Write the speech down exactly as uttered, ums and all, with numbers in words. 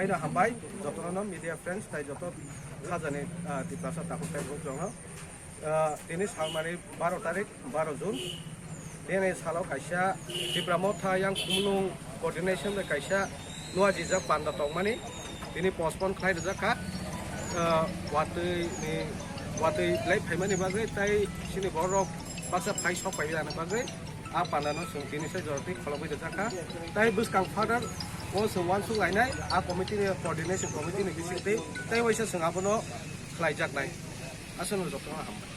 Ino hambai, jotono media friends, tai joto khajani, ah, Tiprasa takhuk tai bwrwk rokno. Ah, tini salmani baro tarik, baro June. Tini salo kaisa Tipra Motha yang Khumulwng coordination bai kaisa nua jijak panda tongmani. Tini postpone khlai rijak kha. Ah, watwi ni, watwi lai phaimani bagwi tai sini borok baksa phai sok pai jani bagwi. A pandano chwng tini se jora twi kholobwi rijak kha. Tai bwskang further o chwng uansuk lainai a committee ni coordination committee ni bisingtwi tai waisa chwng abono khlaijaknai. Aswkno jotono hambai.